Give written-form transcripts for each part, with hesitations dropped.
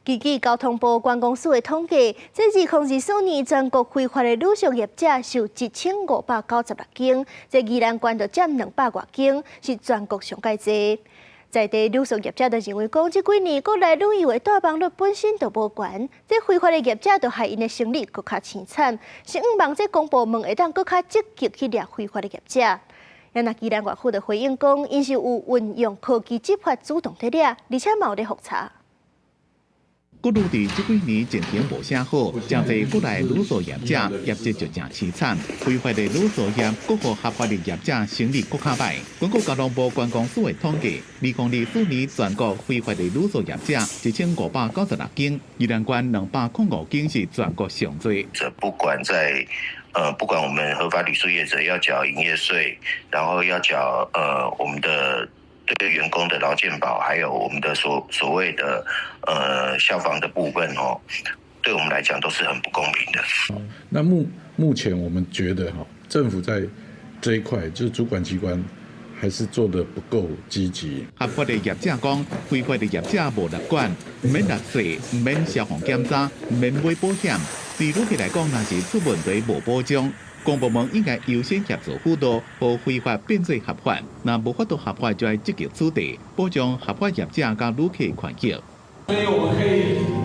根據交通部觀光署的統計，這2024年全國非法的旅宿業者是1596間，這宜蘭縣就佔200外間，是全國上蓋濟。在地旅宿業者就認為講，這幾年國內旅遊的帶房率本身就無懸，這非法的業者就害𪜶的生意閣較淒慘。希望這公部門會當閣較積極去掠非法的業者。啊若宜蘭縣府就回應講，𪜶是有運用科技執法主動佇掠，而且嘛有咧複查。國旅佇這幾年前景無啥好，誠濟國內旅宿業者業績就誠淒慘，非法的旅宿業閣予合法的業者生意閣較歹。根據交通部觀光署的統計，2024年全國非法的旅宿業者1596間，宜蘭縣205間是全國上濟。這不管在不管我們合法旅宿業者要繳營業稅，然後要繳我們的對員工的勞健保，還有我們的所謂的消防的部分哦，對我們來講都是很不公平的。那目前我們覺得哈，政府在這一塊就是主管機關還是做得不夠積極。合法的業者講，非法的業者無納管，毋免納稅，毋免消防檢查，毋免買保險。對旅客來講，若是出問題無保障。公部門應該優先協助輔導，予非法變做合法。若無法度合法，就愛積極取締，保障合法業者佮旅客權益。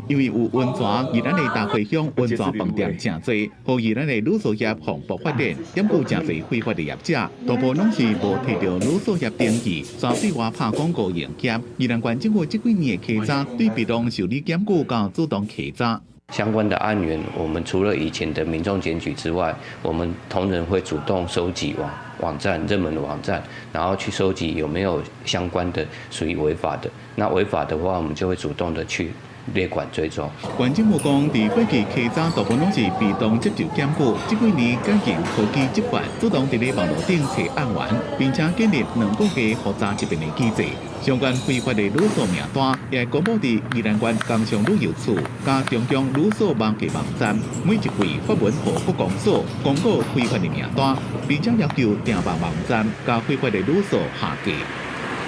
因為有溫泉，宜蘭的大溪鄉溫泉飯店誠濟，予宜蘭的旅宿業蓬勃發展。毋過誠濟非法的業者，大部攏是無提著旅宿業登記，專對外拍廣告營業。宜蘭縣政府這幾年的稽查，對被動受理檢舉佮主動稽查。相關的案源，我們除了以前的民眾檢舉之外，我們同仁會主動收集網站熱門的網站，然後去收集有沒有相關的屬於違法的。那違法的話，我們就會主動的去列管追蹤。縣政府講，佇過去稽查大部分攏是被動接受檢舉，這幾年改進科技執法，主動佇咧網路頂揣案源，並且建立2個月複查一遍的機制。相關非法的旅宿名單也公布佇宜蘭縣工商旅遊處佮中央旅宿網的網站，每一季發文予各公所公告非法的名單，並且要求訂房網站共非法的旅宿下架。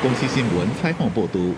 公視新聞採訪報導。